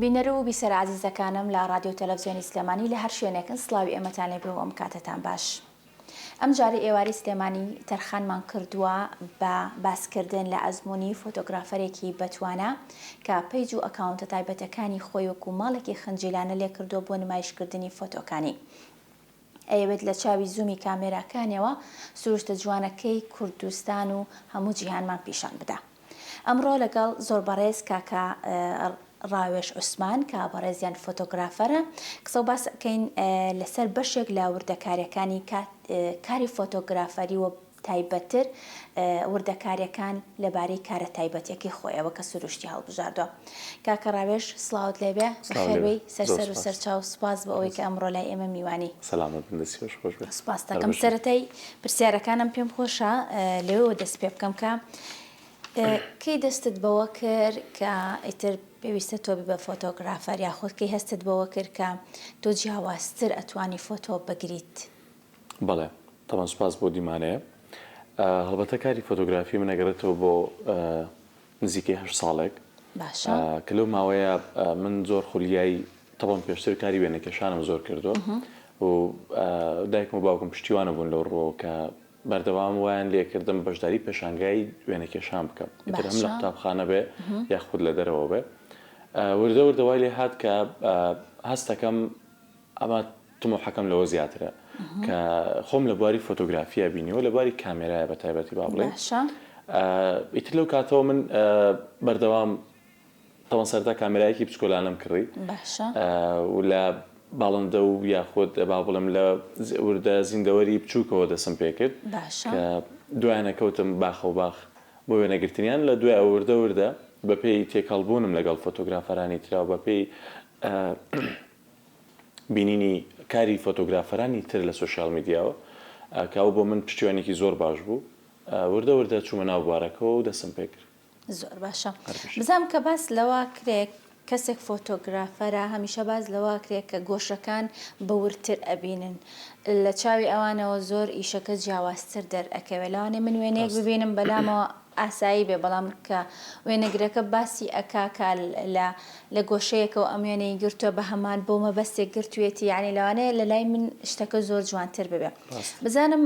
بینەر و بیسەرە ئازیزەکانم لە ڕادیۆ تەلەفزیۆنی سلێمانی لە هەر شوێنێکن سڵاوی ئێمەتان لێبێ و ئەم کاتەتان باش. ئەم جارەی ئێوارەی سلێمانی تەرخانمان کردووە بە باسکردن لە ئەزموونی فۆتۆگرافەرێکی بەتوانا کە پەیج و ئەکاونتە تایبەتەکانی خۆی وەکو ماڵێکی خنجیلانە لێکردووە بۆ نمایشکردنی فۆتۆکانی. ئەیەوێت لە چاوی زوومی کامێراکانیەوە سروشتە جوانەکەی کوردستان و هەموو جیهانمان پیشان بدا. ئەمڕۆ لەگەڵ زۆر بەڕێز کاکە ڕاوێژ عوسمان کە بەڕێزیان فۆتۆگرافەرە قسە و باس ئەکەین لەسەر بەشێک لە وردەکاریەکانی کاری فۆتۆگرافەری و تایبەتتر وردەکاریەکان لەبارەی کارە تایبەتیەکەی خۆیەوە کە سروشتی هەڵبژاردوە. کاکە ڕاوێژ سڵاوت لێبێ بەخێربێی سەر سەر و سەرچاو سوپاس بۆ ئەوەی کە ئەمڕۆ لای ئێمە میوانی. سەلامەت بن دەستی خۆش خۆش بێ. سوپاست دەکەم. سەرەتای پرسیارەکانم پێم خۆشە لەوێوە دەست پێ بکەم کە کەی دەستت بەوە کرد کە ئیتر پێویستە تۆ بی بە فۆتۆگرافەر یاخود کەی هەستت بەوە کرد کە تۆ جیاوازتر ئەتوانی فۆتۆ بگریت؟ بەڵێ تەبعەن سوپاس بۆ دیمانەیە. هەڵبەتە کاری فۆتۆگرافی من ئەگەڕێتەوە بۆ نزیکەی هەشت ساڵێک باشە. کە لەو ماوەیە من زۆر خولیای تەبعەن پێشتر کاری وێنەکێشانم زۆر کردووە و دایکم و باوکم پشتیوانە بوون لەو ڕووەوە کە بەردەوام وایان لێکردم بەشداری پێشانگای وێنەکێشان بکەم ئیتر هەم لە قوتابخانە بێ یاخود لە دەرەوە بێ وردە وردە وای لێ هات کە هەستەکەم ئەمە تموحەکەم لەوە زیاترە کە خۆم لە بواری فۆتۆگرافیا بینیوە لە بواری کامێرایە بە تایبەتی با بڵێین ئیتر لەو کاتەوە من بەردەوام تەوان سەرتا کامێرایەکی بچکۆلانەم کڕی و لە باڵندە و یاخود با بڵێم لە وردە زیندەوەری بچووکەوە دەسم پێکرد کە دوایانە کەوتم باخە و باخ بۆ وێنەگرتنیان لە دوای ئەو وردە وردە بەپێی تێکەڵبوونم لەگەڵ فۆتۆگرافەرانی ترا و بەپێی بینینی کاری فۆتۆگرافەرانی تر لە سۆشیال میدیاوە کە ئەو بۆ من پشتیوانێکی زۆر باش بوو وردە وردە چوومە ناو بوارەکەوە و دەستم پێکرد. زۆر باشە بزانم کە باس لەوە کرێ کەسێک فۆتۆگرافەرە هەمیشە باس لەوە کرێ کە گۆشەکان بە وردتر ئەبینن لە چاوی ئەوانەوە زۆر ئیشەکە جیاوازتر دەرئەکەوێ لەوانەیە من وێنەیەک ببینم بەلامەوە ئاسایی بێ بەڵام کە وێنەگرەکە باسی ئەکا کە لە لە گۆشەیەکەوە ئەم وێنەی گرتووە بە هەمان بۆ مەبەستێک گرتوویەتی یانی لەوانەیە لە لای من شتەکە زۆر جوانتر ببێ بزانم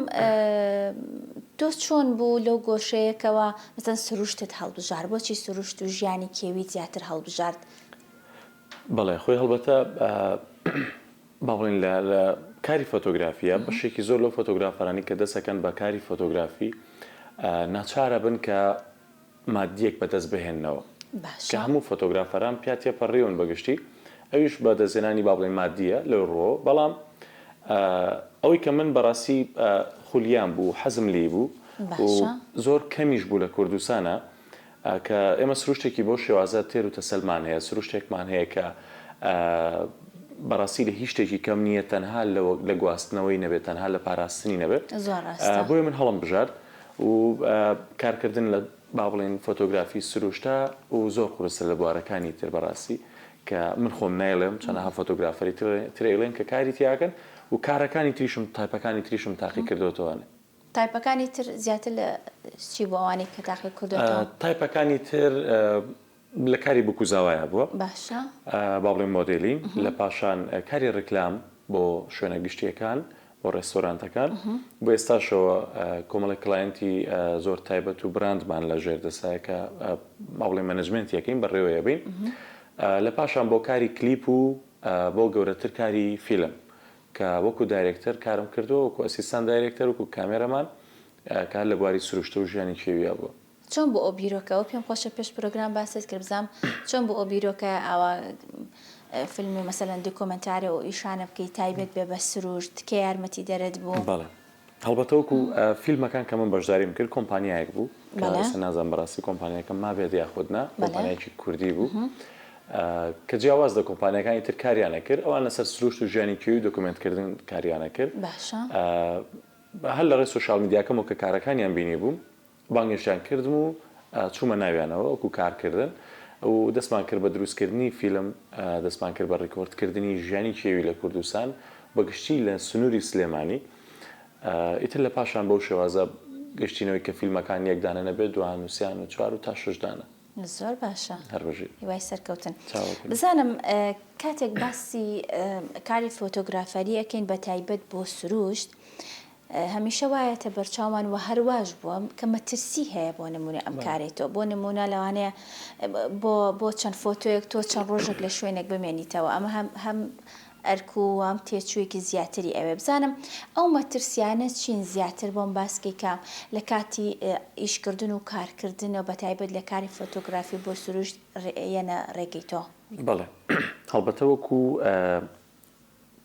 تۆ چۆن بوو لەو گۆشەیەکەوە مەسەن سروشتت هەڵبژارد بۆچی سروشت و ژیانی کێویت زیاتر هەڵبژارد؟ بەڵێ خۆی هەڵبەتە با بڵێین لە لە کاری فۆتۆگرافییە بەشێکی زۆر لەو فۆتۆگرافەرانی کە دەست ئەکەن بە کاری فۆتۆگرافی ناچارە بن کە مادیەک بەدەست بهێننەوە کە هەموو فۆتۆگرافەران پیا تێپەڕیون بە گشتی ئەویش بە دەستهێنانی با بڵێین مادیە لەو ڕووەوە بەڵام ئەوەی کە من بەڕاستی خولیام بوو حەزم لێی بوو و زۆر کەمیش بوو لە کوردستانە کە ئێمە سروشتێکی بەو شێوازە تێر و تەسەلمان هەیە، سروشتێکمان هەیە کە بەڕاستی لە هیچ شتێکی کەم نییە تەنها لە گواستنەوەی نەبێت، تەنها لە پاراستنی نەبێت. بۆیە من هەڵم بژارد و کارکردن لە با بڵێین فۆتۆگرافی سروشتە و زۆر قورستر لە بوارەکانی تر بەڕاستی کە من خۆم نایڵێم چەنەها فۆتۆگرافەری تر ئەیڵێن کە کاری تیاکەن و کارەکانی تریشم تایپەکانی تریشم تاقی کردۆتەوە. تایپەکانی تر زیاتر لە چی بوو ئەوانەی کە تاقی کردۆتەوە؟ تایپەکانی تر لە کاری بوک و زاوایا بووە. باشە. با بڵێم مۆدێلین، لە پاشان کاری ڕیکلام بۆ شوێنە گشتییەکان، بۆ ڕێستۆرانتەکان، بۆ ئێستاشەوە کۆمەڵێک client ی زۆر تایبەت و براندمان لە ژێر دەستایە کە با بڵێم management ی ئەکەین بەڕێوەی ئەبەین. لە پاشان بۆ کاری کلیپ و بۆ گەورەتر کاری فیلم کە وەکو director کارم کردووە، وەکو assistant director، وەکو cameraman کە هەر لە بواری سروشتە و ژیانی کێویا بووە. چۆن بوو ئەو بیرۆکە؟ ئەوە پێم خۆشە پێش پرۆگرام باست کرد بزانم چۆن بوو ئەو بیرۆکە ئاوا فیلم و مەسەلەن دیکۆمێنتاری و ئیشانە بکەی تایبەت بێ بە سروشت، کێ یارمەتیدەرت بوو؟ بەڵێ هەڵبەتە وەکو فیلمەکان کە من بەشداریم کرد کۆمپانیایەک بوو کە ئێستا نازانم بەڕاستی کۆمپانیاکە مابێت یاخود نا، کۆمپانیایەکی کوردی بوو کە جیاواز لە کۆمپانیاکانی تر کاریان ئەکرد، ئەوان لەسەر سروشت و ژیانی کێوی دۆکۆمێنتکردن کاریان ئەکرد. هەر لە ڕێی سۆشیال میدیاکەمەوە کە کارەکانیان بینیبووم بانگێشتیان کردم و چوومە ناویانەوە وەکو کارکردن و دەستمان کرد بە دروستکردنی فیلم، دەستمان کرد بە ڕیکۆردکردنی ژیانی کێوی لە کوردستان بە گشتی لە سنووری سلێمانی. ئیتر لە پاشان بەو شێوازە گەشتینەوەی کە فیلمەکان یەک دانە نەبێت دوان و سیان و چوار و تا شەش دانە. زۆر باشە هەر بژی. هیوای سەرکەوتن. چاوەکەی. بزانم کاتێک باسی کاری فۆتۆگرافەری ئەکەین بە تایبەت بۆ سروشت هەمیشە وایەتە بەرچاومان و هەر واش بووە کە مەترسی هەیە بۆ نمونە ئەم کارەی تۆ بۆ نمونە لەوانەیە بۆ بۆ چەند فۆتۆیەک تۆ چەند ڕۆژێک لە شوێنێک بمێنیتەوە ئەمە هەم هەم ئەرک و هەم تێچوویەکی زیاتری ئەوێ بزانم ئەو مەترسیانە چین زیاتر بۆم باسکەی کە لە کاتی ئیشکردن و کارکردن و بەتایبەت لە کاری فۆتۆگرافی بۆ سروشت یەنە ڕێگەی تۆ؟ بەڵێ هەڵبەتە وەکو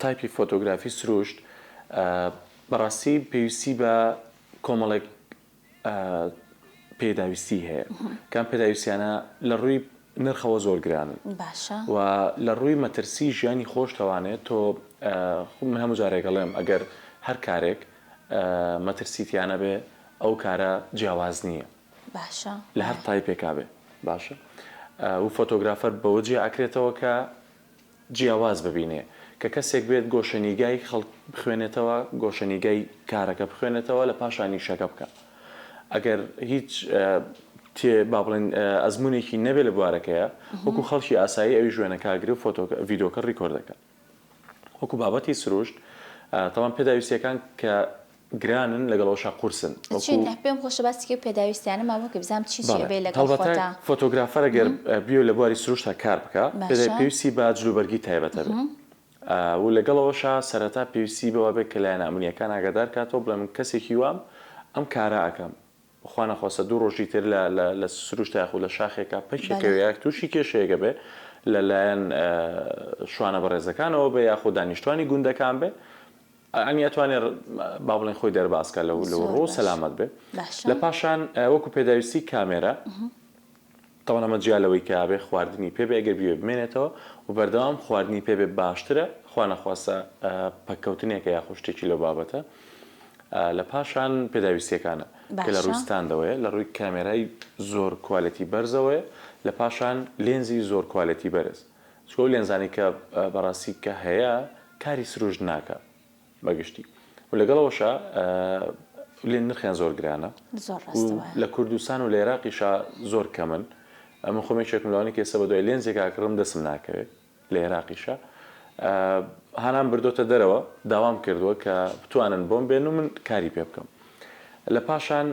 تایپی فۆتۆگرافی سروشت بەڕاستی پێویستی بە کۆمەڵێک پێداویستی هەیە کە ئەم پێداویستیانە لە ڕووی نرخەوە زۆر گرانن باشە و لە ڕووی مەترسی ژیانی خۆش تەوانێت تۆ من هەموو جارێک ئەڵێم ئەگەر هەر کارێک مەترسی تیا نەبێ ئەو کارە جیاواز نییە باشە لە هەر تایپێکا بێ باشە و فۆتۆگرافەر بەوە جیا ئەکرێتەوە کە جیاواز ببینێ کە کەسێک بێت گۆشەنیگای خەڵک بخوێنێتەوە، گۆشەنیگای کارەکە بخوێنێتەوە لە پاشان ئیشەکە بکا. ئەگەر هیچ تێ با بڵێین ئەزموونێکی نەبێ لە بوارەکەیا وەکوو خەڵکی ئاسایی ئەویش وێنەکە ئەگرێ و فۆتۆکە ڤیدۆکە record ئەکا. وەکوو بابەتی سروشت تەبعەن پێداویستییەکان کە گرانن لەگەڵ ئەوەشا قورسن وەکو. چین پێم خۆشە باسی کەی پێداویستیانە ماوە کە بزانم چی چی بەڵێ ئەبێ لەگەڵ هەڵبەتە خۆتا. فۆتۆگرافەر ئەگەر بیەوێ لە بواری سروشتا کار بکا باشە. پێویستی بە جلوبەرگی تایبەت ئەبێ و لەگەڵ ئەوەشا سەرەتا پێویستی بەوە بێ کە لایەنە ئەمنیەکان ئاگادار کاتەوە بڵێ من کەسێکی وام ئەم کارە ئەکەم خوا نەخواستە دوو ڕۆژی تر لە لە لە سروشتا یاخود لە شاخێکا پەکێ بەڵێ. کەوێ یا تووشی کێشەیەک ئەبێ لە لایەن شوانە بەڕێزەکانەوە بێ یاخود دانیشتوانی گوندەکان بێ ئەنی ئەتوانێ با بڵێن خۆی دەرباز کا لەو لەو زۆر ڕوو باش سەلامەت بێ باشە. لە پاشان وەکو پێداویستی کامێرا تەوان ئەمە جیا لەوەی کە ئەبێ خواردنی پێ بێ ئەگەر بیەوێ بمێنێتەوە و بەردەوام خواردنی پێ بێ باشترە خوا نەخواستە پەککەوتنێکە یاخود شتێکی لەو بابەتە لە پاشان پێداویستیەکانە کە لە باشە ڕووی ستاندەوەیە لە ڕووی کامێرای زۆر quality بەرزەوەیە لە پاشان لێنزی زۆر quality بەرز چونکە ئەو لێنزانەی کە بەڕاستی کە هەیە کاری سروشت ناکا بە گشتی و لەگەڵ ئەوەشا لێن نرخیان زۆر گرانە زۆر و ڕاستە وایە. لە کوردستان و لە عێراقیشا زۆر کەمن ئەمن خۆم یەکێکم لەوانەی کە ئێستا بەدوای لێنزێکا ئەکڕم دەستم ناکەوێ لە عێراقیشا هانام بردۆتە دەرەوە داوام کردووە کە بتوانن بۆم بێن و من کاری پێ بکەم لە پاشان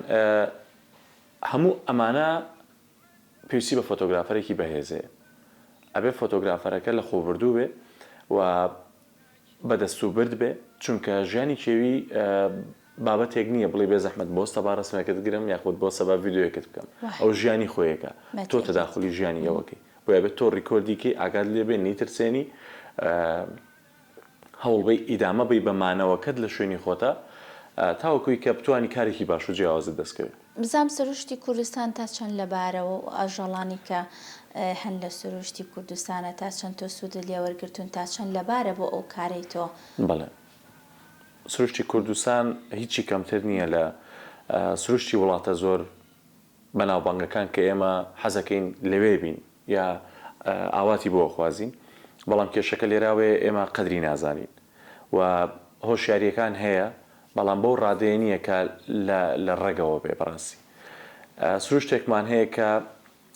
هەموو ئەمانە پێویستی بە فۆتۆگرافەرێکی بەهێز هەیە. ئەبێ فۆتۆگرافەرەکە لەخۆبردوو بێ و بە دەستوبرد بێ، چونکە ژیانی کێوی بابەتێک نییە بڵێی بێ زەحمەت بۆستە با ڕەسمێکت گرم یاخود بۆستە با ڤیدیۆیەکت بکەم. ئەو ژیانی خۆیەکە، تۆ تەداخولی ژیانی ئەوەکەی. بۆیە ئەبێ تۆ record ی کەی، ئاگات لێ بێ، نەیترسێنی، هەوڵبەی ئیدامە بەی بە مانەوەکەت لە شوێنی خۆتا تاوەکوی کە بتوانی کارێکی باش و جیاوازت دەست کەوێ. بزانم سروشتی کوردستان تا چەند لەبارە و ئاژەڵانی کە هەن لە سروشتی کوردستانە تا چەند تۆ سوودت لێ وەرگرتوون تا چەند لەبارە بۆ ئەو کارەی تۆ؟ بەڵێ سروشتی کوردستان هیچی کەمتر نییە لە سروشتی وڵاتە زۆر بەناوبانگەکان کە ئێمە حەزەکەین لەوێ بین یا ئاواتی بۆ ئەخوازین بەڵام کێشەکە لێراوەیە ئێمە قەدری نازانین و هۆشیاریەکان هەیە بەڵام بەو ڕادەیە نییە کە لە لە ڕەگەوە بێ بەڕاستی سروشتێکمان هەیە کە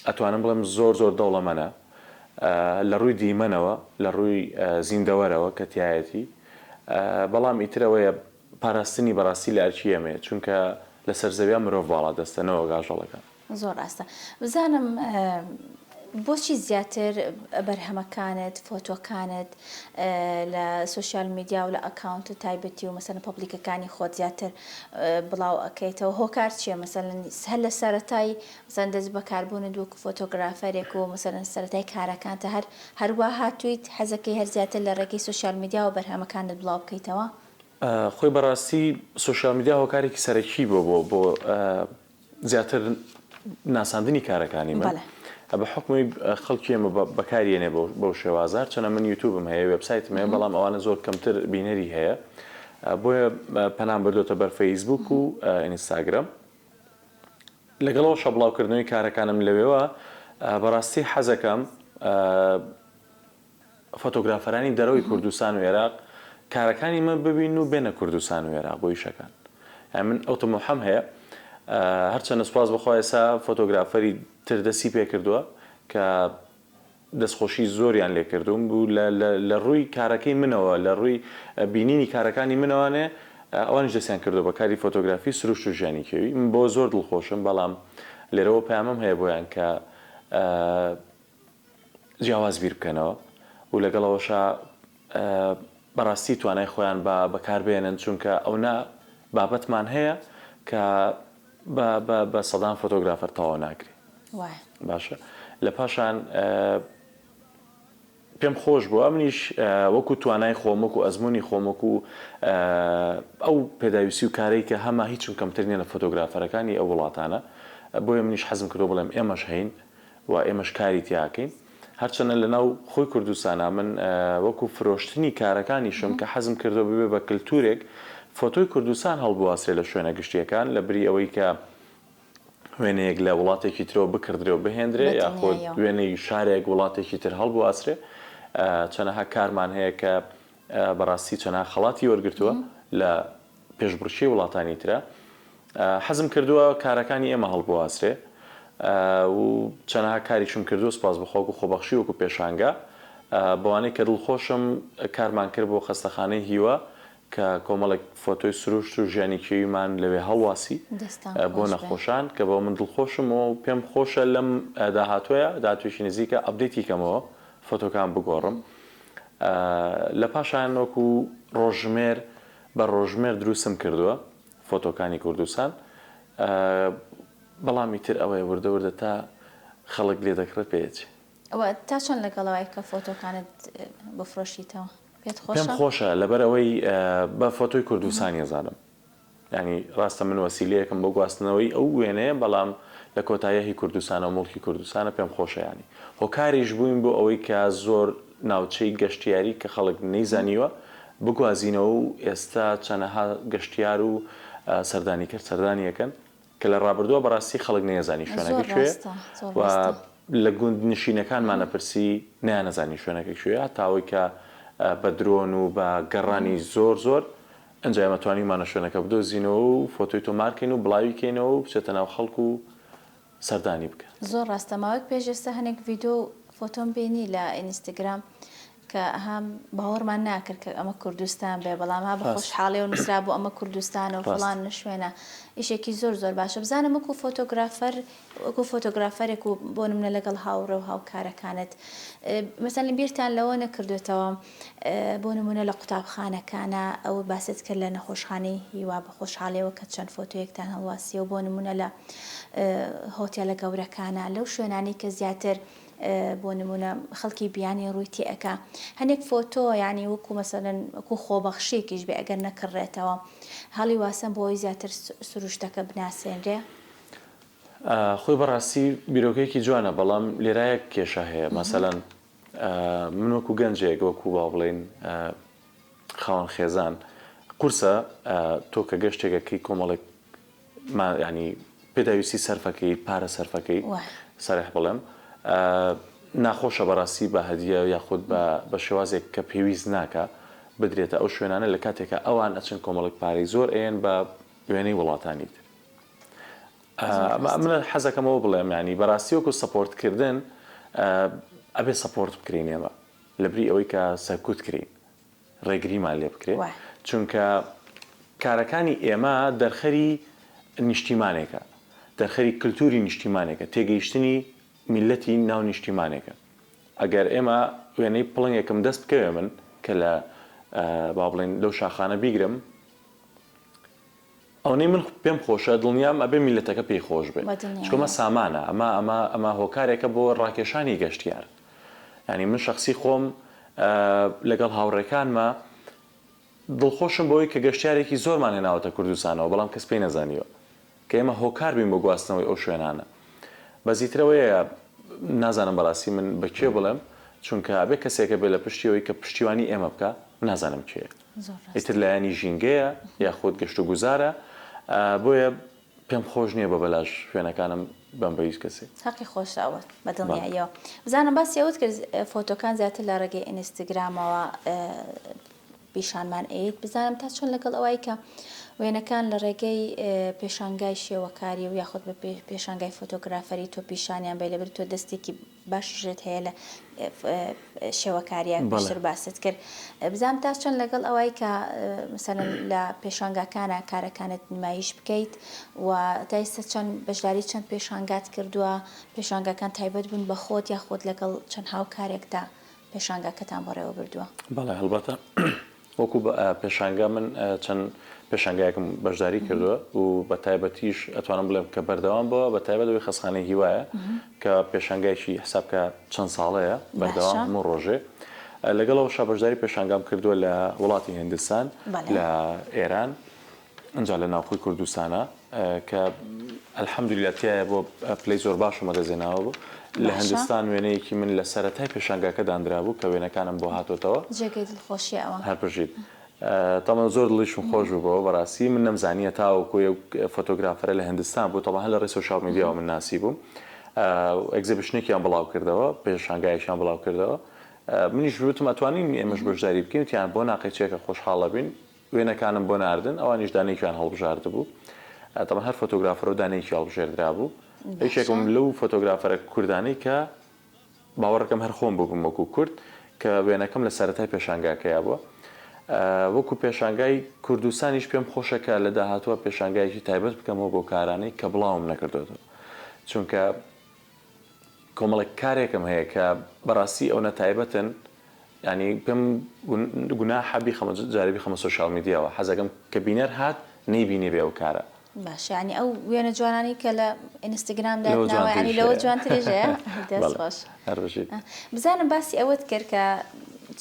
ئەتوانم بڵێم زۆر زۆر دەوڵەمەنە لە ڕووی دیمەنەوە لە ڕووی زیندەوەرەوە کە تایەتی بەڵام ئیترەوەیە پاراستنی بەڕاستی لە ئەرکی ئێمەیە چونکە لەسەر زەویا مرۆڤ باڵادەستە نەوەک ئاژەڵەکان. زۆر ڕاستە بزانم بۆچی زیاتر بەرهەمەکانت فۆتۆکانت لە social media و لە account تایبەتی و مەسەلەن public ەکانی خۆت زیاتر بڵاو ئەکەیتەوە هۆکار چییە مەسەلەن هەر لە سەرەتای مەسەلەن دەست بەکاربوونت وەکو photographer ێک و مەسەلەن سەرەتای کارەکانتە هەر هەروا هاتوویت حەزەکەی هەر زیاتر لە ڕێگەی social media وە بەرهەمەکانت بڵاو بکەیتەوە؟ خۆی بەڕاستی social media هۆکارێکی سەرەکی بووە بۆ بۆ زیاتر ناساندنی کارەکانی من بە حوکمی خەڵکی ئێمە بەکاری یەنێ بەو شێوازە هەرچەنە من یوتوبم هەیە وێبسایتم هەیە بەڵام ئەوانە زۆر کەمتر بینەری هەیە بۆیە پەنام بردۆتە بەر فەیسبوک و ئینستاگرام لەگەڵەوەشە بڵاوکردنەوەی کارەکانم لەوێوە بەڕاستی حەزەکەم فۆتۆگرافەرانی دەرەوەی کوردستان و ئێراق کارەکانی من ببین و بێنە کوردستان و ئێراق بۆ ئیشەکان یانی من ئەو تموحەم هەیە. هەرچەندە سوپاس بەخوا ئێستا فۆتۆگرافەری تر دەستی پێکردووە کە دەستخۆشی زۆریان لێ کردووم و لە ڕووی کارەکەی منەوە لە ڕووی بینینی کارەکانی منەوانێ ئەوانیش دەستیان کردووە بە کاری فۆتۆگرافی سروشت و ژیانی کێوی من بەوە زۆر دڵخۆشم بەڵام لێرەوە پەیامم هەیە بۆیان کە جیاواز بیر بکەنەوە و لەگەڵ ئەوەشا بەڕاستی توانای خۆیان بە بەکار بێنن چونکە ئەونە بابەتمان هەیە کە بە بە بە سەدان فۆتۆگرافەر تەواو ناکرێ وایە. باشە لە پاشان پێم خۆش بووە منیش وەکو توانای خۆم وەکو ئەزموونی خۆم وەکو ئەو پێداویستی و کارەی کە هەمە هیچم کەمتر نییە لە فۆتۆگرافەرەکانی ئەو وڵاتانە بۆیە منیش حەزم کردووە بڵێم ئێمەش هەین و ئێمەش کاری تیاکەین هەرچەنە لەناو خۆی کوردستانا من وەکو فرۆشتنی کارەکانیشم کە حەزم کردوە ببێ بە کلتورێک فۆتۆی کوردستان هەڵبواسرێ لە شوێنە گشتیەکان لە بری ئەوەی کە وێنەیەک لە وڵاتێکی ترەوە بکڕدرێ و بهێندرێ یاخود وێنەی شارێک وڵاتێکی تر هەڵبواسرێ چەنەها کارمان هەیە کە بەڕاستی چەنەها خەڵاتی وەرگرتووە لە پێشبڕکێی وڵاتانی ترە حەزم کردووە کارەکانی ئێمە هەڵبواسرێ و چەنەها کاریشم کردووە سوپاس بۆ خوا وەکو خۆبەخشی وەکو پێشانگا بەوانەی کە دڵخۆشم کارمان کرد بۆ خەستەخانەی هیوا کە کۆمەڵێک فۆتۆی سروشت و ژیانی کێویمان لەوێ هەڵواسی دەستان بۆ خۆش بێ. نەخۆشان کە بەوە من دڵخۆشم و پێم خۆشە لەم داهاتوەیە داهاتوێکی نزیکە update ی کەمەوە فۆتۆکان بگۆڕم لە پاشان وەکو ڕۆژژمێر بە ڕۆژژمێر دروستم کردووە فۆتۆکانی کوردستان بەڵام ئیتر ئەوەیە وردە وردە تا خەڵک لێ دەکڕێت پێیەچێ. ئەوە تا چەند لەگەڵەوەی کە فۆتۆکانت بفرۆشیتەوە؟ پێت پێم خۆشە؟ خۆشە لەبەر ئەوەی بە فۆتۆی کوردستانی ئەزانم یانی ڕاستە من وەسیلەیەکم بۆ گواستنەوەی ئەو وێنەیە بەڵام لە کۆتاییا هی کوردستانە و موڵکی کوردستانە پێم خۆشە یانی هۆکاریش بووین بۆ ئەوەی کە زۆر ناوچەی گەشتیاری کە خەڵک نەیزانیوە بگوازینەوە و ئێستا چەنەها گەشتیار و سەردانیکەر سەردانی ئەکەن کە لە ڕابردووە بەڕاستی خەڵک نەیەزانی شوێنەکە زۆر کوێیە ڕاستە زۆر و ڕاستە. لە گوندنشینەکانمان ئەپرسی نەیانەزانی شوێنەکە کوێیە هەتا ئەوەی کە بە درۆن و بە گەڕانی زۆر زۆر ئنجا ئێمە توانیومانە شوێنەکە بدۆزینەوە و فۆتۆی تۆمار کەین و بڵاوی کەینەوە و بچێتە ناو خەڵک و سەردانی بکەن. زۆر ڕاستە ماوەیەک پێش ئێستا هەنێک ڤیدۆ و فۆتۆم بینی لە ئینستگرام کە ها باوەڕمان ناکرد کە ئەمە کوردستان بێ بەڵام ها بە ڕاست خۆشحاڵیەوە نووسرابوو ئەمە کوردستانە و ڕاست. فڵان شوێنە ئیشێکی زۆر زۆر باشە بزانم وەکو فۆتۆگرافەر وەکو فۆتۆگرافەرێک و بۆ نمونە لەگەڵ هاوڕێ و هاوکارەکانت مەسەلەن بیرتان لەوە نەکردوێتەوە بۆ نمونە لە قوتابخانەکانە ئەو باست کرد لە نەخۆشخانەی هیوا بە خۆشحاڵیەوە کە چەند فۆتۆیەکتان هەڵواسیەوە بۆ نمونە لە هۆتێلە گەورەکانە لەو شوێنانەی کە زیاتر بۆ نمونە خەڵکی بیانی ڕووی تێ ئەکا هەنێک فۆتۆ یانی وەکو مەسەلەن وەکو خۆبەخشیەکیش بێ ئەگەر نەکڕرێتەوە هەڵی واسەن بۆ ئەوەی زیاتر سروشتەکە بناسێنرێ. خۆی بەڕاستی بیرۆکەیەکی جوانە بەڵام لێرا یەک کێشە هەیە مەسەلەن من وەکو گەنجێک وەکو با بڵێین خاوەن خێزان قورسە تۆ کە گەشتێک ئەکەی کۆمەڵێک ما یانی پێداویستی سەرفەکەی پارە سەرفەکەی سەرح بڵێم ناخۆشە بەڕاستی بە هەدیە یاخود بە بە شێوازێک کە پێویست ناکە بدرێتە ئەو شوێنانە لە کاتێکا ئەوان ئەچن کۆمەڵێک پارەی زۆر ئەیەن بە وێنەی وڵاتانی تر من حەزەکەم ئەوە بڵێم یانی بەڕاستی وەکو support کردن ئەبێ support بکرین ئێمە لەبری ئەوەی کە سەرکوت کرین ڕێگریمان لێ بکرێ چونکە کارەکانی ئێمە دەرخەری نیشتیمانێکە دەرخەری کلتوری نیشتیمانێکە تێگەیشتنی میللەتی ناو نیشتیمانێکە ئەگەر ئێمە وێنەی پڵنگێکم دەست بکەوێ من کە لە با بڵێین لەو شاخانە بیگرم ئەوەنەی من پێم خۆشە دڵنیام ئەبێ میللەتەکە پێی خۆش بێ چونکە ئەمە سامانە ئەمە ئەمە ئەمە هۆکارێکە بۆ ڕاکێشانی گەشتیار یانی من شەخسی خۆم لەگەڵ هاوڕێکانما دڵخۆشم بەوەی کە گەشتیارێکی زۆرمان هێناوەتە کوردستانەوە بەڵام کەس پێی نەزانیوە کە ئێمە هۆکار بین بۆ گواستنەوەی ئەو شوێنانە بەس ئیتر ئەوەیە نازانم بەڕاستی من بە کێ بڵێم چونکە ئەبێ کەسێک هەبێ لە پشتیەوەی کە پشتیوانی ئێمە بکا نازانم کێیە ئیتر لایەنی ژینگەیە یاخود گەشتوگوزارە بۆیە پێم خۆش نییە بە بەلاش شوێنەکانم بەم بە هیچ کەسێک. هەقی خۆشە ئەوە بە دڵنیاییەوە. بزانم باسی ئەوەت کرد فۆتۆکان زیاتر لە ڕێگەی ئینستگرامەوە. پیشانمان ئەیت بزانم تا چۆن لەگەڵ ئەوای کە وێنەکان لە ڕێگەی پێشانگای شێوەکاری و یاخود بە پێشانگای فۆتۆگرافەری تۆ پیشانیان بەی لەبەر تۆ دەستێکی باشیشت هەیە لە شێوەکاریە پێشتر باست کرد بزانم تا چەند لەگەڵ ئەوەی کە مەسەلەن لە پێشانگاکانە کارەکانت نمایش بکەیت و تا ئێستا چەند بەشداری چەند پێشانگات کردووە پێشانگاکان تایبەت بوون بە خۆت یاخود لەگەڵ چەند هاوکارێکدا پێشانگاکەتان بەڕێوە بردووە؟ بەڵێ هەڵبەتە وەکو پێشانگا من چەند پێشانگایەکم بەشداری کردووە و بە تایبەتیش ئەتوانم بڵێم کە بەردەوام بووە بە تایبەت ئەوەی خەستخانەی هیوایە کە پێشانگایەکی حساب کە چەند ساڵەیە بەردەوام هەموو ڕۆژێ لەگەڵ ئەوەشا بەشداری پێشانگام کردووە لە وڵاتی هندستان لە ئێران ئینجا لە ناوخۆی کوردستانا کە الحمدللە تیایا بۆ پلەی زۆر باشم بەدەستهێناوە بوو لە هندستان وێنەیەکی من لە سەرەتای پێشانگاکە دانرابوو کە وێنەکانم بۆ هاتۆتەوە. جێگەی دڵخۆشیە ئەوە. هەر بژیت. تەبعەن زۆر دڵیشم خۆش بوو بەوە بەڕاستی من نەمزانیە تاوەکو ئەو فۆتۆگرافەرە لە هندستان بوو تەبعەن هەر لە ڕێی social media وە من ناسیبووم exhibition ێکیان بڵاو کردەوە پێشانگایەکیان بڵاو کردەوە منیش وتم ئەتوانین ئێمەش بەشداری بکەین وتیان بۆ ناقیچێکە خۆشحاڵ ئەبین وێنەکانم بۆ ناردن، ئەوانیش دانەیەکیان هەڵبژاردبوو. تەبعەن هەر فۆتۆگرافەرە و دانەیەکی هەڵبژێردرابوو. یەکێکم لەو فۆتۆگرافەرە کوردانەی کە باوەڕەکەم هەر خۆم بووبم وەکوو کورد کە وێنەکەم لە سەرەتای پێشانگاکەیا بووە. وەکوو پێشانگای کوردستانیش پێم خۆشە کە لە داهاتووە پێشانگایەکی تایبەت بکەمەوە بۆ کارانەی کە بڵاوم نەکردۆتەوە. چونکە کۆمەڵێک کارێکم هەیە کە بەڕاستی ئەونە تایبەتن یانی پێم گوناحە بیخەمە جارێ بیخەمە social media وە حەزەکەم کە بینەر هات نەیبینێ بێ ئەو کارە. باشە یانی ئەو وێنە جوانانەی کە لە ئینستاگرام داتناوە یانی لەوە جوانتریش هەیە؟ دەست خۆش. هەر بژیت. بزانم باسی ئەوەت کرد کە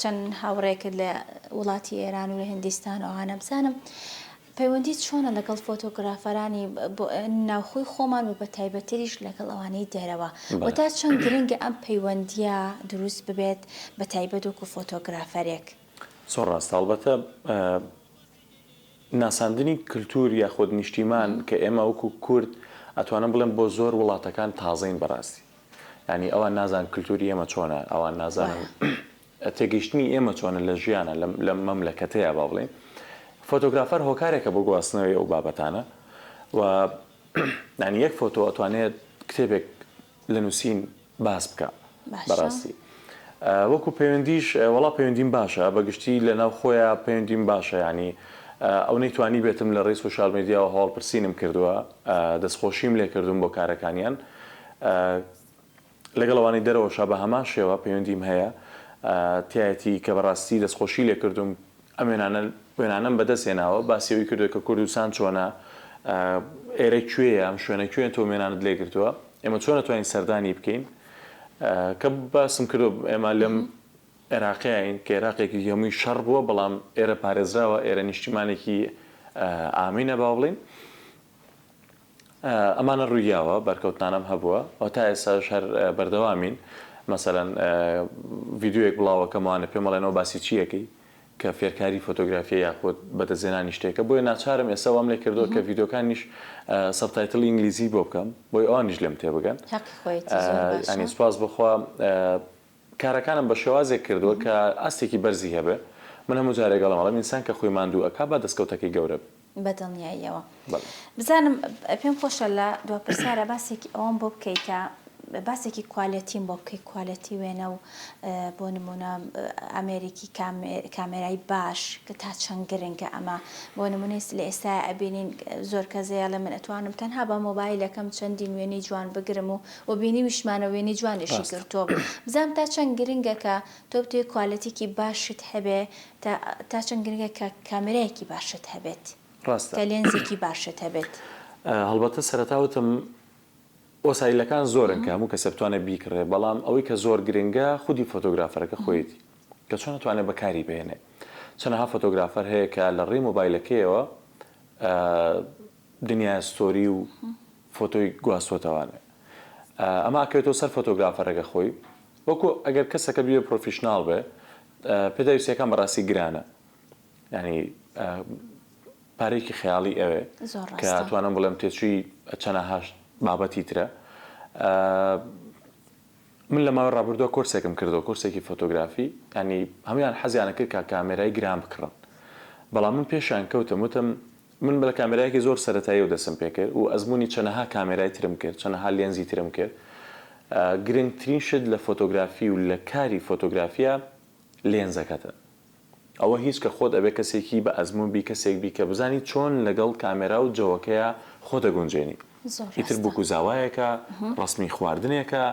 چەند هاوڕێکت لە وڵاتی ئێران و لە هندیستان و ئەوانە بزانم پەیوەندیت چۆنە لەگەڵ فۆتۆگرافەرانی ناوخۆی خۆمان و بەتایبەتریش لەگەڵ ئەوانەی دەرەوە و تا چەند گرنگە ئەم پەیوەندییە دروست ببێت بەتایبەت وەکو فۆتۆگرافەرێک؟ زۆر ڕاستە هەڵبەتە ناساندنی کلتور یاخود نیشتیمان کە ئێمە وەکو کورد ئەتوانم بڵێم بۆ زۆر وڵاتەکان تازەین بەڕاستی یانی ئەوان نازان کلتوری ئێمە چۆنە ئەوان نازانن تێگەیشتنی ئێمە چۆنە لە ژیانە لەم مەملەکەتەیا با بڵێین فۆتۆگرافەر هۆکارێکە بۆ گواستنەوەی ئەو بابەتانە و یانی یەک فۆتۆ ئەتوانێت کتێبێک لە نووسین باس بکە بەڕاستی وەکو پەیوەندیش وەڵا پەیوەندیم باشە بە گشتی لە ناو خۆیان پەیوەندیم باشە ینی ئەو نەیتوانی بێتم لە ڕێی social media وە هەواڵپرسینم کردووە دەستخۆشیم لێ کردوون بۆ کارەکانیان لەگەڵ ئەوانەی دەرەوەشا بە هەمان شێوە پەیوەندیم هەیە تیایەتی کە بەڕاستی دەستخۆشی لێ کردووم ئەم وێنانە وێنانەم بەدەست هێناوە باسی ئەوی کردووە کە کوردستان چۆنە ئێرە کوێیە ئەم شوێنە کوێ تۆ وێنانت لێ گرتووە ئێمە چۆن ئەتوانین سەردانی بکەین کە باسم کردو ئێمە لەم عێراقیین کە عێراقێکی هەمووی شەڕ بووە بەڵام ئێرە پارێزراوە ئێرە نیشتیمانێکی ئامینە با بڵین ئەمانە ڕوویاوە بەرکەوتنانەم هەبووە و تا ئێستاش هەر بەردەوامین مەسەلەن ڤیدیۆیەک بڵاوەکەمەوانە پێم ئەڵێنەوە باسی چی ئەکەی کە فێرکاری فۆتۆگرافیە یاخود بەدەستهێنانی شتێکە بۆیە ناچارم ئێستا وام لێ کردووە کە ڤیدیۆکانیش subtitle ی ئینگلیزی بۆ بکەم بۆی ئەوانیش لێم تێبگەن حەقی خۆیەتی زۆر باشە. یانی سوپاس بۆ خوا کارەکانم بە شێوازێک کردووە کە ئاستێکی بەرزی هەبێ من هەموو جارێک ئەڵێم ئەڵێم ئینسان کە خۆی ماندوو ئەکا با دەستکەوتەکەی گەورە بێ. بە دڵنیاییەوە. بزانم پێم خۆشە لە دوا پرسیارە باسێکی ئەوەم بۆ بکەی کە باسێکی quality م بۆ بکەی quality وێنە و بۆ نمونە ئامێرێکی کامێرای باش کە تا چەند گرنگە ئەمە بۆ نمونەی لە ئێستا ئەبینین زۆر کەس ئەڵێ من ئەتوانم تەنها بە مۆبایلەکەم چەندین وێنەی جوان بگرم و و بینیویشمانە وێنەی جوانیشی گرتووە بزانم تا چەند گرنگە کە تۆ بتەوێ quality ێکی باشت هەبێ تا تا چەند گرنگە کە کامێرایەکی باشت هەبێت ڕاستە. کە لێنزێکی باشت هەبێت. هەڵبەتە سەرەتا وتم وەسایلەکان زۆرن کە هەموو کەسێ بتوانێت بیکڕێ بەڵام ئەوەی کە زۆر گرنگە خودی فۆتۆگرافەرەکە خۆیەتی کە چۆن ئەتوانێت بەکاری بهێنێ چەنەها فۆتۆگرافەر هەیە کە لە ڕێی مۆبایلەکەیەوە دنیای story و فۆتۆی گواستوەتەوانێ ئەمە ئەکەوێتەوە سەر فۆتۆگرافەرەکە خۆی وەکو ئەگەر کەسەکە بیەوێ professional بێ پێداویستیەکان بەڕاستی گرانە یانی پارەیەکی خەیاڵی ئەوێ کە توانم بڵێم تێچووی چەنەها بابەتی ترە من لە ماوەی ڕابردووە کۆرسێکم کردەوە کۆرسێکی فۆتۆگرافی ینی هەمویان حەزیانە کرد کە کامێرای گران بکڕن. بەڵام من پێشیان کەوتم وتم من بە کامێرایەکی زۆر سەرەتاییەوە دەستم پێکرد و ئەزموونی چەنەها کامێرای ترم کرد، چەنەها لێنزی ترم کرد. گرنگترین شت لە فۆتۆگرافی و لە کاری فۆتۆگرافیا لێنزەکەتە. ئەوە هیچ کە خۆت ئەبێ کەسێکی بە ئەزموون بی، کەسێک بی کە بزانی چۆن لەگەڵ کامێرا و جەوەکەیا خۆت ئەگونجێنی. زۆر ئیتر ڕاستە. بووک و زاوایەکە، ڕەسمی خواردنێکە،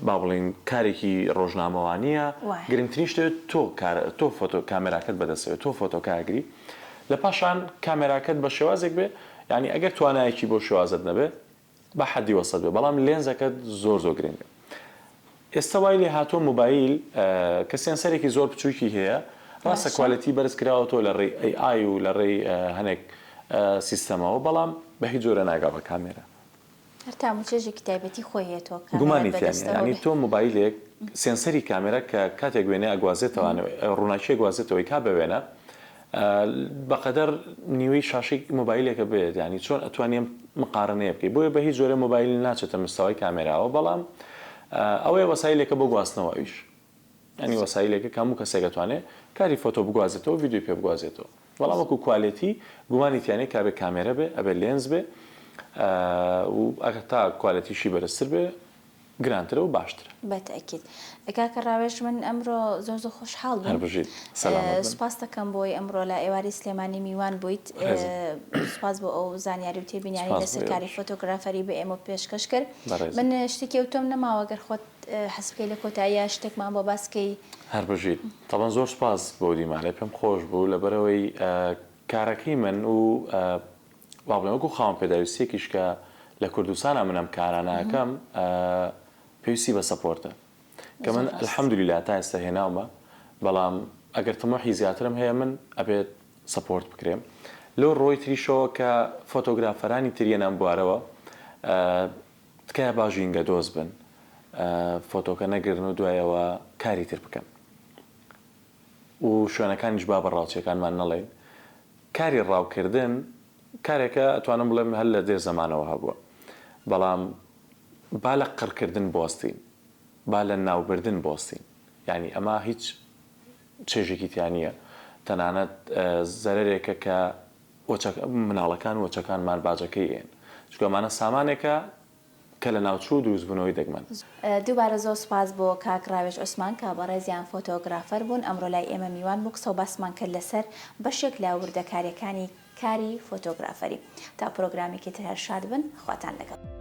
با بڵێین کارێکی ڕۆژنامەوانییە، وایە. گرنگترین شتێ تۆ کار تۆ فۆتۆ کامێراکەت بەدەستەوێ تۆ فۆتۆکە ئەگری لە پاشان کامێراکەت بە شێوازێک بێ یانی ئەگەر توانایەکی بۆ شێوازت نەبێ با حەدی وەسەت بێ بەڵام لێنزەکەت زۆر زۆر گرنگە ئێستا وای لێ هاتووە مۆبایل کە سێنسەرێکی زۆر بچووکی هەیە ڕاستە باشە. quality بەرز کراوەتەوە لە ڕێی AI و لە ڕێی هەنێک سیستەمەوە بەڵام بە هیچ جۆرە ناگا بە کامێرا. هەر تام و چێژێکی تایبەتی خۆی هەیە تۆ کامێرات گومانی تیا نیە بەدەستەوە یانی بێ. تۆ مۆبایلێک سێنسەری کامێرا کە کاتێک وێنەی ئەگوازێتەوانێ ڕووناکی ئەگوازێتەوە ئەیکا بە وێنە بەقەدەر نیوەی شاشەی مۆبایلێکە بێت یانی چۆن ئەتوانی ئەم مقارنەیە بکەی بۆیە بە هیچ جۆرێ مۆبایل ناچێتە مستەوای کامێراوە بەڵام ئەوەیە وەسایلێکە بۆ گواستنەوە ئەویش یانی وەسایلێکە کە هەموو کەسێک ئەتوانێ کاری فۆتۆ بگوازێتەوە ڤیدیۆی پێ بگوازێتەوە بەڵام وەکو quality گومانی تیا نیە کە ئەبێ کامێرە بێ ئەبێ لێنز بێ و ئەگەر تا quality شی بەرزتر بێ گرانترە و باشترە. بە تەئکید. کاکە ڕاوێژ من ئەمرۆ زۆر زۆر خۆشحاڵ هەر بووم. بژیت سەلامەت بن. سوپاست دەکەم بۆی ئەمرۆ لە ئێوارەی سلێمانی میوان بوویت. ڕێزم. سوپاس بۆ ئەو زانیاری و تێبینیانەی سوپاس بۆ لەسەر کاری ئێوەش. فۆتۆگرافەری بە ئێمە پێشکەش کرد. بەڕێزم. من شتێکی ئەوتۆم نەماوە گەر خۆت حەز بکەی لە کۆتاییا شتێکمان بۆ باس کەی. هەر بژیت. تەبەن زۆر سوپاس بۆ دیمانە پێم خۆش بوو لەبەرئەوەی کارەکەی من و با بڵێم وەکو خاوەن پێداویستیەکیش کە لە کوردستانا من ئەم کارانە ئەکەم پێویستی بە support ە کە من الحمدللە تا ئێستا هێناومە بەڵام ئەگەر تموحی زیاترم هەیە من ئەبێت support بکرێم لەو ڕۆی تریشەوە کە فۆتۆگرافەرانی تر یەنە ئەم بوارەوە تکایە با ژینگە دۆست بن فۆتۆکە نەگرن و دوایەوە کاری تر بکەن و شوێنەکانیش با بە ڕاوچیەکانمان نەڵێین کاری ڕاوکردن کارێکە ئەتوانم بڵێم هەر لە دێر زەمانەوە هەبووە بەڵام با لە قڕکردن بوەستین با لە ناوبردن بوەستین یانی ئەمە هیچ چێژێکی تیا نییە تەنانەت زەرەرێکە کە مناڵەکان و وەچەکانمان باجەکەی ئێن چونکە ئەمانە سامانێکە کە لەناوچوو و دروستبوونەوەی دەگمەن. دووبارە زۆر سوپاس بۆ کاک ڕاوێژ عوسمان کە بەڕێزیان فۆتۆگرافەر بوون ئەمڕۆ لای ئێمە میوان بوو قسەو باسمان کرد لەسەر بەشێک لە وردەکاریەکانی کاری فۆتۆگرافەری تا پرۆگرامێکی تر هەر شاد بن خواتان لەگەڵ.